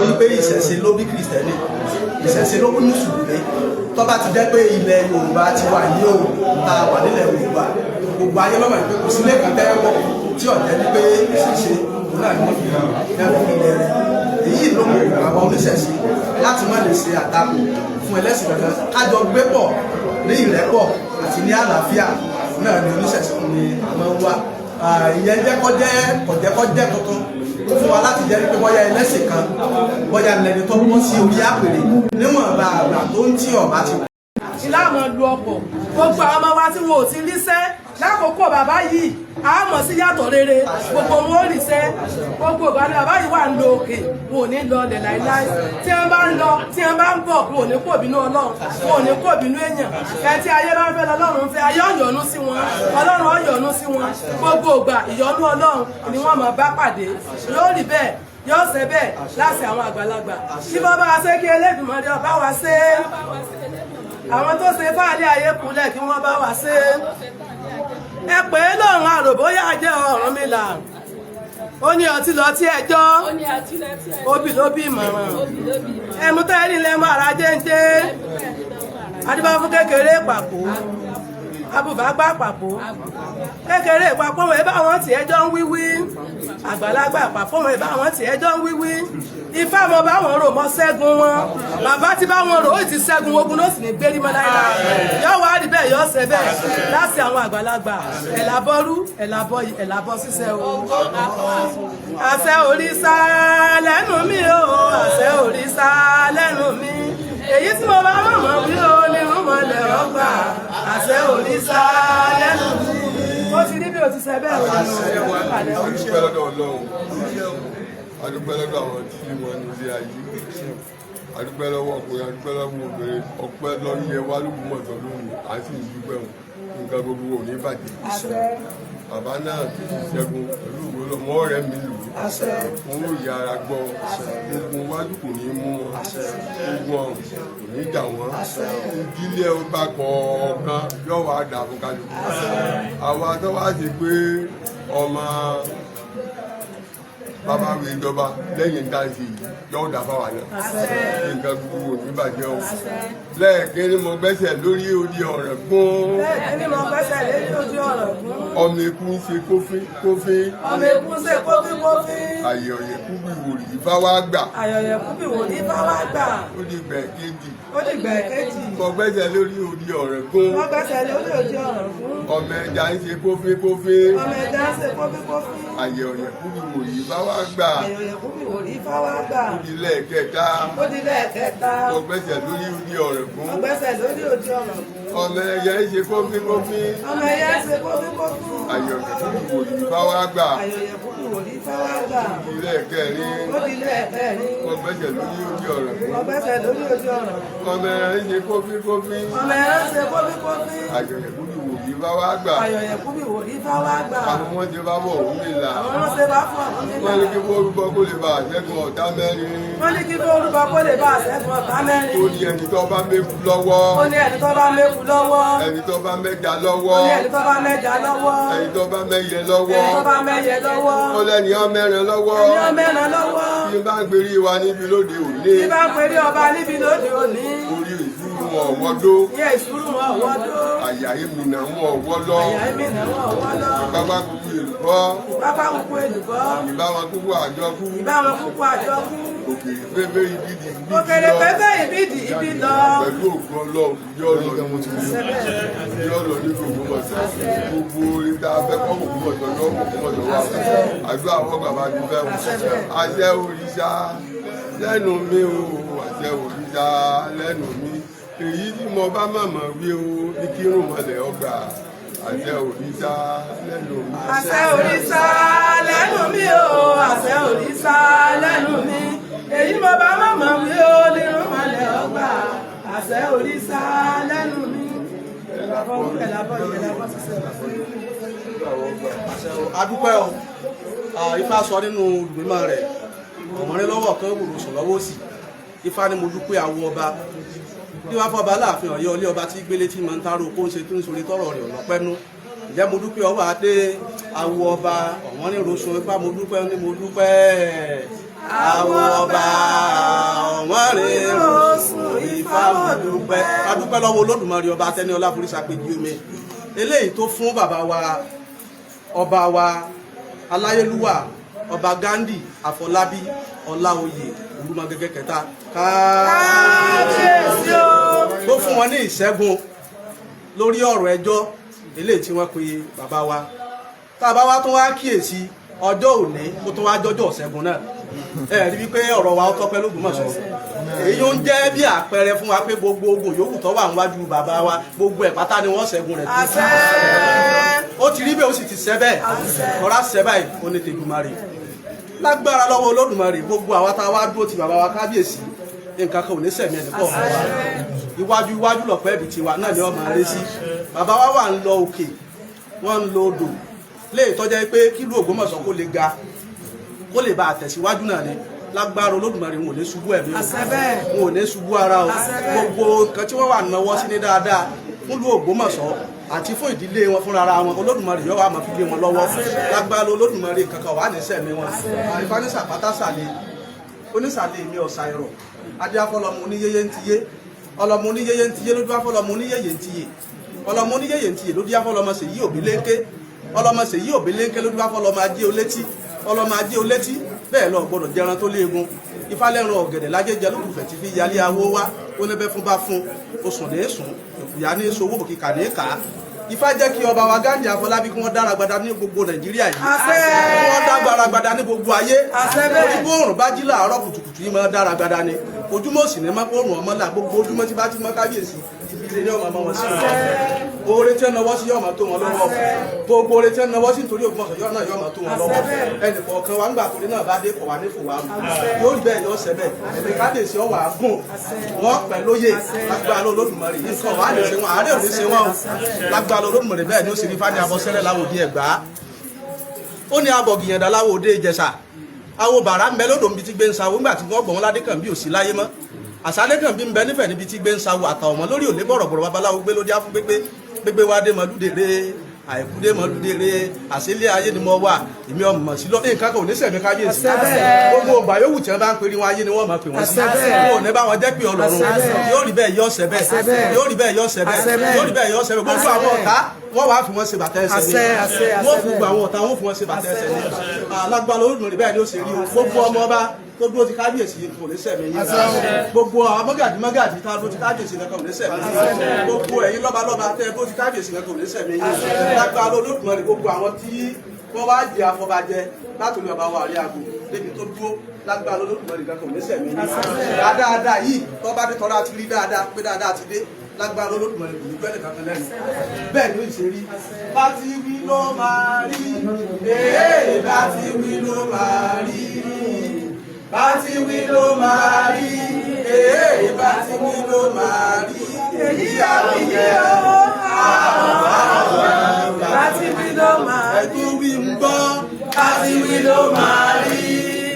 Nítorí pé ìṣẹ̀ṣe ló bí Kìrìsìtẹ́nì, ìṣẹ̀ṣe ló bí Mùsùlùmí. Tó bá ti jẹ́ pé ilẹ̀ Yorùbá ti wà ní o, tá a wà nílẹ̀ Yorùbá, gbogbo ayé lọ́mọ ìpè kò sílé kan tẹ́wọ́ tí ọ̀jẹ́ ní pé ìṣẹ̀ṣe òun náà ni wọ́n fi hàn ní ilẹ̀ rẹ̀. Èyí ló mú àwọn oníṣẹ̀ṣe láti má lè ṣe àtakò fún ẹlẹ́sìn kankan. Kájọ gbé pọ̀ ní ìrẹ́pọ̀ àti ní àlàáfíà náà ni oníṣẹ̀ṣe ni àwọn ń wá. Ìyẹn jẹ́ kọ́jẹ́ kọ̀jẹ́kọ́jẹ́ tuntun fún wa láti jẹ́ pé bóyá ẹlẹ́sìn kan, bóyá lẹni tó bọ́ sí orí àpèrè níwọ̀nba àgbà tó ń tí ọ̀bá ti Ìlànà lu ọkọ̀, gbogbo àwọn ọmọ wa tí wọn ò ti ríṣẹ́ lákòókò bàbá yìí, a mọ̀ sí yàtọ̀ rere, gbogbo wọn ò ríṣẹ́. Gbogbo ìgbà ni bàbá yìí wà ń lo òkè, wọn ò ní lọ ọlẹ̀ láíláí. Tí wọ́n bá ń lọ, tí wọ́n bá ń bọ̀, wọn ò ní kó bínú Ọlọ́run, wọn ò ní kó bínú èèyàn. Ẹ tí ayé bá ń fẹ́ lọ́lọ́run fẹ́, ayé ọ̀yọ́nú sí wọn, Ọlọ́run ọ̀yọ́nú sí wọn. Gbogbo ìgbà, ìyọ́nú Ọlọ́run ni wọ́n máa bá pàdé. Yóò rí bẹ́ẹ̀, yóò ṣe bẹ́ẹ̀ láti àwọn àgbàlagbà tí bọ́ bá wa ṣe, kí Elédùmarè ọba wa ṣe. Àwọn tó ṣe fáàlì ayé kúlẹ̀, kí wọ́n bá wa ṣe. Ẹ pè é lọ́rùn àròbóyá jẹ́ Ọ̀rúnmìlà. Ó ní ọtí lọ tí ẹjọ́, obì ló bí ìmọ̀ràn, ẹmu tẹ́rì lẹ́mú ara jẹ́ńjẹ́. Adébá fún kékeré pàpò, abùbá gbà pàpò, kékeré pàpò wọn bá wọn tí ẹjọ́ ń wíwí, àgbàlagbà pàpò wọn bá wọn tí ẹjọ́ ń wíwí. Ifá mọ bá wọn rò mọ ṣẹ́gun wọn. Bàbá tí bá wọn rò ó ti ṣẹ́gun ogun ló sì ní gbérí mọ́ láíláí. Yọ wá rí bẹ́ẹ̀, yọ ṣẹ bẹ́ẹ̀ láti àwọn àgbàlagbà. Ẹ̀làbọ́rú, ẹ̀làbọ̀, ẹ̀làbọ̀ ṣiṣẹ́ o. Àṣẹ òrìṣà lẹ́nu mi o, àṣẹ òrìṣà lẹ́nu mi. Èyí tí mo bá mọ̀mọ́ wí o ní rúmọlẹ̀ ọgbà. Àṣẹ òrìṣà lẹ́nu mi. Ó ti rí bí o ti ṣe bẹ́ẹ̀ o. Adúpẹ́ lọ́dọ̀ Ọlọ́run, adúpẹ́ lọ́dọ̀ àwọn tí wọ́n ní ilé ayé, adúpẹ́ lọ́wọ́ ọkùnrin, adúpẹ́ lọ́wọ́ obìnrin. Ọpẹ́ lọ́yẹ wá lÓgbómọ̀ṣọ́ lónìí, à ń sì ń dúpẹ́ wọn. Nǹkan gbogbo ò ní bàjẹ́. Bàbá náà ti ti ṣẹ́gun pẹ̀lú ìwé lọ́mọ rẹ̀ mi lò wọn ó yára gbọ́. Ogun wájú kò ní mú wọn, ogun ọ̀run kò ní jà wọ́n. Ìdílé ọba kọ̀ọ̀kan yóò wá dà fún kálukú. Àwa tó wá sí pé ọmọ bàbá mi ìjọba lẹ́yìn dáǹsì yìí yóò dà fáwa náà. Nǹkan gbogbo ò ní bàjẹ́ o. Lẹ́ẹ̀kínní, mo gbẹ́sẹ̀ lórí odi ọ̀rẹ́ gún. Lẹ́ẹ̀kínní, mo gbẹ́sẹ̀ lórí odi ọ̀rọ̀ gún. Ọmọ eku ń ṣe kófín kófín. Ọmọ eku ń ṣe kófín kófín. Àyè ọ̀yẹ̀kú bí wòlíì Ifá wá gbà. Àyọ̀yẹ̀kú bí wòlíì Ifá wá gbà. Ó di gbẹ̀ kejì. Ó dìgbà kejì. Mo gbẹ́sẹ̀ lórí odi ọ̀rẹ́ gún. Mo gbẹ́sẹ̀ lórí odi ọ̀rọ̀ gún. Ọmọ ẹja ń ṣe kófín kófín. Ọmọ ẹja ń ṣe kófín kófín. Àyè ọ̀yẹ̀kú bí wòlíì Ifá wá gbà. Àyọ̀yẹ̀kú bí wòlíì Ifá wá gbà. Ó di lẹ́ẹ̀kẹta. Ó di lẹ́ẹ̀kẹta. Mo gbẹ́sẹ̀ lórí odi ọ̀rẹ́ gún. Mo gbẹ́sẹ̀ lórí odi ọ̀rọ̀ gún. Ọmọ ẹyẹ ń ṣe kófín kófín. Ọmọ ẹyẹ ń ṣe kófín kófín. Àyè ọ̀yẹ̀kú bí wòlíì Ifá wá gbà. Àyọ̀yẹ̀kú bí wòlíì Ifá wá gbà. Ó di lẹ́ẹ̀kẹrin. Ó di lẹ́ẹ̀kẹrin. Mo gbẹ́sẹ̀ lórí odi ọ̀rẹ́ gún. Mo gbẹ́sẹ̀ lórí odi ọ̀rọ̀ gún. Ọmọ ẹran ń ṣe kófín kófín. Ọmọ ẹran ń ṣe kófín kófín. Àyè ọ̀yẹ̀kú bí wòlíì Ifá wá gbà. Àyọ̀yẹ̀kú bí wòlíì Ifá wá gbà. Àwọn wọn ti bá bọ̀ òun lè là. Àwọn wọn ṣe bá fún àwọn Wọ́n ní nílà. kí wọ́n rúbọ kó lè bá àṣẹ́gun ọ̀tá mẹ́rin. Wọ́n ní kí wọ́n rúbọ kó lè bá àṣẹ́gun ọ̀tá mẹ́rin. Ó ní ẹni tó bá méku lọ́wọ́. Ó ní ẹni tó bá méku lọ́wọ́. Ẹni tó bá mẹ́ja lọ́wọ́. Ó ní ẹni tó bá mẹ́ja lọ́wọ́. Ẹni tó bá mẹ́yẹ lọ́wọ́. Ẹni tó bá mẹ́yẹ lọ́wọ́. Ó lẹ́ni ọ mẹ́rin lọ́wọ́. Ẹni ọ mẹ́ran lọ́wọ́. Tí bá ń gbérí wa níbi lóde òní. Tí bá ń perí ọba níbi lóde òní. Orí ìṣúrù wọn ọ̀wọ́dó. Ní ìṣúrù wọn ọ̀wọ́dó. Àyà ìmìnà wọn ọ̀wọ́ lọ. Àyà ìmìnà wọn ọ̀wọ́ lọ. Pápá kúkú èlùbọ́. Pápá kúkú èlùbọ́. Ìbá wọn kúkú àjọ kú. Ìbá wọn kúkú àjọ kú. Òkèrè fẹ́fẹ́ ibi di ibi Òkèrè pẹ́pẹ́ ìbídì ibi lọ. Pẹ̀lú ògùn Ọlọ́run, yóò lọ yóò lọ nínú Ògbómọ̀ṣọ́. Gbogbo orin tá a fẹ́ kọ́ Ògbómọ̀ṣọ́ yóò Ògbómọ̀ṣọ́ wà. Àdúrà àwọn bàbá ti fẹ́ wọn. Àṣẹ òrìṣà lẹ́nu mi o, àṣẹ òrìṣà lẹ́nu mi. Èyí tí mo bá mọ̀mọ́ wí o ní kírun mọ́lẹ̀ ọgbà. Àṣẹ òrìṣà lẹ́nu mi. Àṣẹ òrìṣà lẹ́nu mi o, àṣẹ òrìṣà lẹ́nu mi. Èyí mo bá mọ̀mọ́ wí o nínú mọ̀lẹ́ ọgbà. Àṣẹ òrìṣà lẹ́nu mi. Ẹ̀làbọ̀ ẹ̀làbọ̀ ẹ̀làbọ̀ ṣiṣẹ́. Adúpẹ́ o. Ifá sọ nínú ìgbìmọ̀ rẹ̀, ọ̀mọ́rin lọ́wọ́ kan wùrù sùn lọ́wọ́ òsì. Ifá ní mo dúpẹ́ awo ọba bí wọ́n fọba Aláàfin Ọ̀yọ́ ilé ọba tí gbélé tí máa ń tárò kó ń ṣe tó ń sori tọrọ rẹ̀ ọ̀lọ́pẹ́nu. Ǹjẹ́ mo dúpẹ́ ọwọ́ adé awo ọba ọ̀mọ́rin roṣo. Ifá, mo dúpẹ́ ní mo dúpẹ́ awo ọba. Dúpẹ́, a dúpẹ́ lọ́wọ́ Olódùmarè ọba Atẹ́niọlá Forísàpèjì omi eléyìí tó fún bàbá wa ọba wa aláyélúwà ọba Ghandi Àfọlábí Ọláoyè Olúmọgẹgẹ kẹta Kábíyèsí o. tó fún wọn ní ìṣẹ́gun lórí ọ̀rọ̀ ẹjọ́ eléyìí tí wọ́n pe bàbá wa. Tá a bá wá tún wá kíyèsí ọjọ́ òní, ó tún wá jọjọ́ ìṣẹ́gun náà. Ẹ rí wípé ọ̀rọ̀ wa ó tọ́pẹ́ l'Ógbómọ̀ṣọ́. Èyí ó ń jẹ́ bí àpẹẹrẹ fún wa pé gbogbo ogun yòówù tó wà níwájú bàbá wa, gbogbo ẹ̀ pátá ni wọ́n ṣẹ́gun rẹ̀ tó. Àṣẹ. Ó ti rí bẹ́ẹ̀, ó sì ti ṣẹ́ bẹ́ẹ̀. Ọ̀rá ṣẹ́ báyìí, ó ní tèdùmarè lágbára lọ́wọ́ Olódùmarè. Gbogbo àwa tá a wá dúró ti bàbá wa kábíyèsí, nǹkan kan ò ní sẹ̀mí ẹnì kọ̀ọ̀kan wa. Iwájú iwájú lọ̀pẹ́ ibi tiwa náà ni wọ́n máa rí sí. Bàbá wa wà ń lọ òkè, wọ́n ń lo odò léè tọ́jẹ́ pé kílùú Ògbómọ̀ṣọ́ kó lè ga, kó lè bá àtẹ̀síwájú náà ni. Lágbára Olódùmarè, wọn ò ní ṣubú ẹ̀mí o. Àṣẹ bẹ́ẹ̀. Wọn ò ní ṣubú ara o. Àṣẹ bẹ́ẹ̀. Gbogbo nǹkan tí wọ́n wà náwó sí ní dáadáa fúnlùú Ògbómọ̀ṣọ́ àti fún ìdílé wọn fúnra ara wọn, Olódùmarè yóò wá máa fi lé wọn lọ́wọ́. Lágbára Olódùmarè, kankan wà ní sẹ̀mí wọn. Ìfanisà pátá sàlẹ̀ onísàlẹ̀ mi ọ̀sà ẹ̀rọ adé afọlọmọ oníyéyé ń tiyé, ọlọmọ oníyéyé ń tiyé lójú afọlọmọ oníyéyé ń tiyé, ọlọmọ oníyéyé ń tiyé lójú afọlọmọ sèyí òbí léńké, ọlọmọ sèyí òbí léńké lójú afọlọmọ ajé olétí, ọlọmọ ajé olétí bẹ́ẹ̀ lọ gbọ́dọ̀ jẹran tó léegun. Ifálẹ́run ọ̀gẹ̀dẹ̀ lájẹjẹ lókùfẹ̀ tí fi yálé awó wá. Ó ní bẹ́ fún bá fún oṣù ní sùn ìyá ní sowó òkìkà ní kà á. Ifá jẹ́ kí ọba wa Ghandi Àfọlábí kí wọ́n dára gbada ní gbogbo Nàìjíríà yìí, Àṣẹ. kí wọ́n dára gbada ní gbogbo ayé. Àṣẹ bẹ́ẹ̀. Orí bóòrùn bá jí láàárọ̀ kùtùkùtù yìí máa dára gbada ni. Ojúmọ́ sì ní mọ́ oòrùn ọmọ là. Gbogbo ojúmọ́ tí bá ti mọ́ kábíyèsí ti fi lé ní ọmọ ọmọ wọn sí wọn. Oore tí ẹ nawọ́ sí yóò máa tó wọn lọ́wọ́. Gbogbo oore tí ẹ nawọ́ sí nítorí Ògbómọ̀ṣọ́ yóò náà yóò máa tó wọn lọ́wọ́. Ẹnì kọ̀ọ̀kan wa ń gbà torí náà bá dé kọ̀ wá ní fò wá rù. Yóò rí bẹ́ẹ̀, yóò ṣẹ bẹ́ẹ̀. Ẹ̀mí kábíyèsí ọwà gùn wọ́n pẹ̀ lóye lágbára Olódùmarè. Nǹkan wà lè ṣe wọn, àárẹ̀ ò ní ṣe wọn o. Lágbára Olódùmarè, bẹ́ẹ̀ ni ó sì rí. Fani abọ́sẹ́lẹ̀ láwòdì Ẹ̀gbá, ó ní abọ̀gìyàndà láwòdì Ìjẹ̀ṣà, awo bàrà ń bẹ lódò níbi tí gbé ń sawo. Ńgbà tí wọ́n gbọ̀n wọn ládé kàn bí ò sí láyé mọ́, àsálẹ́ kàn bí ń bẹ nífẹ̀ẹ́ níbi tí gbé ń sawo. Àtàwọn ọmọ lórí òlé bọ̀rọ̀bọ̀rọ̀ babaláwo gbé lóde áfún gbégbé gbégbé wá dé mọ́lúdèrè àìkúdé mọ́lúdèrè. Àṣìlẹ̀ ayé ni mo wà, èmi ọmọ sí lọ. Nǹkan kan ò ní sẹ̀mí kábíyèsí. Gbogbo ọgbà yòówù tí wọ́n bá ń perí wọn, ayé ni wọ́n máa pè wọ́n sí. Wọn ò ní bá wọn jẹ́ pé Ọlọ́run. Yóò rí bẹ́ẹ̀, yóò ṣẹ bẹ́ẹ̀. Yóò rí bẹ́ẹ̀, yóò ṣẹ bẹ́ẹ̀. Yóò rí bẹ́ẹ̀, yóò ṣẹ bẹ́ẹ̀. Gbogbo àwọn ọ̀tá wọ́n wàá fi wọ́n ṣe bàtà ẹsẹ̀ ní wọ́n fún gbogbo àwọn ọ̀tá wọ́n fún wọn ṣe bàtà ẹsẹ̀ ní alágbára Olódùmarè. Bẹ́ẹ̀ ni ó ṣe rí o. Gbogbo ọmọ ọba tó dúró ti kábíyèsí kò ní sẹ̀mí yín. Gbogbo àwọn mọ́gàdì mọ́gàdì tá a dúró ti kábíyèsí kankan kò ní sẹ̀mí yín. Gbogbo ẹ̀yin lọ́balọ́ba tẹ́ ẹ dúró ti kábíyèsí kankan kò ní sẹ̀mí yín. Lágbára Olódùmarè, gbogbo àwọn tí wọ́n wá jẹ afọbajẹ látòrí ọba wa àrí àgbo débi tó dúró, lágbára Olódùmarè, kankan ò ní sẹ̀mí yín. Dáadáa yìí tó bá dé tọ́lá ti rí dáadáa pé dáadáa ti dé, lágbára Olódùmarè, kò ní gbẹ́ nìkan kan lẹ́nu. Bẹ́ẹ̀ ni ó ṣe rí. Bá ti wí ló máa rí ee, bá ti wí ló máa rí, bá ti wí ló máa rí ee, bá ti wí ló máa rí. Èyí àwíyé o, bá ti wí ló máa rí. Ẹ̀tún wí ń gbọ́. Bá ti wí ló máa rí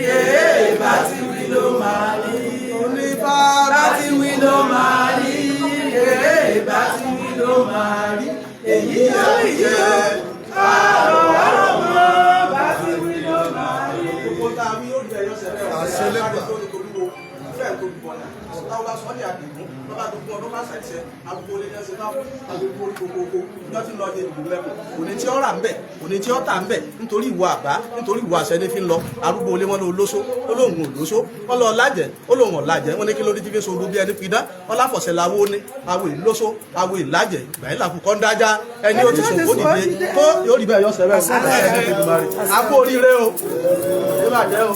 ee, bá ti wí ló máa rí. Onífá. Bá ti wí ló máa rí ee, bá ti wí ló máa rí. Èyí àwíyé o, bá ti wí ló máa rí. Gbogbo tá a wí yóò rí ẹyọ sẹ́lẹ̀ o. Àṣẹ lẹ́gbàá. Tó ní torí wo fẹ́ẹ̀ tó bọ̀nà táwọn bá sọ ní àdìgún lọ́ba tó fún ọdún bá ṣàìṣẹ́ àgbo lè ṣe bá àgbo orí gbogbogbò ìjọ tí ń lọ yẹ ìdìbò lẹ́kùn òní tí ó rà ń bẹ̀, òní tí ó tà ń bẹ̀, nítorí ìwọ àbá, nítorí ìwọ àṣẹ ní fi ń lọ. Arúgbó olé wọn ló lóso, ó lóun ò lóso. Wọn lọ lájẹ, ó lóun ò lájẹ. Wọn ní kí ló dé tí fi so bí ẹni pidán? Ọláfọ̀ṣẹ làwọ ní awo ìlóso, awo ìlájẹ ìgbà yìí làkú kọ́ ń dájá ẹni ó ti sùn kó dìde kó yóò rí bẹ́ẹ̀ yọ sẹ́bẹ̀. Àpò oríire o, ẹ bàjẹ́ o.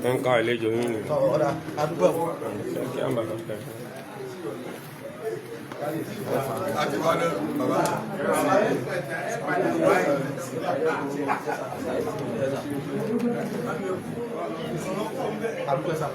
Wọ́n ń ká àlejò yín ni. Ọ̀rọ̀ àdúgbò. Kí á bàbá fẹ́. Àti wà náà bàbá. Àdúgbò sá.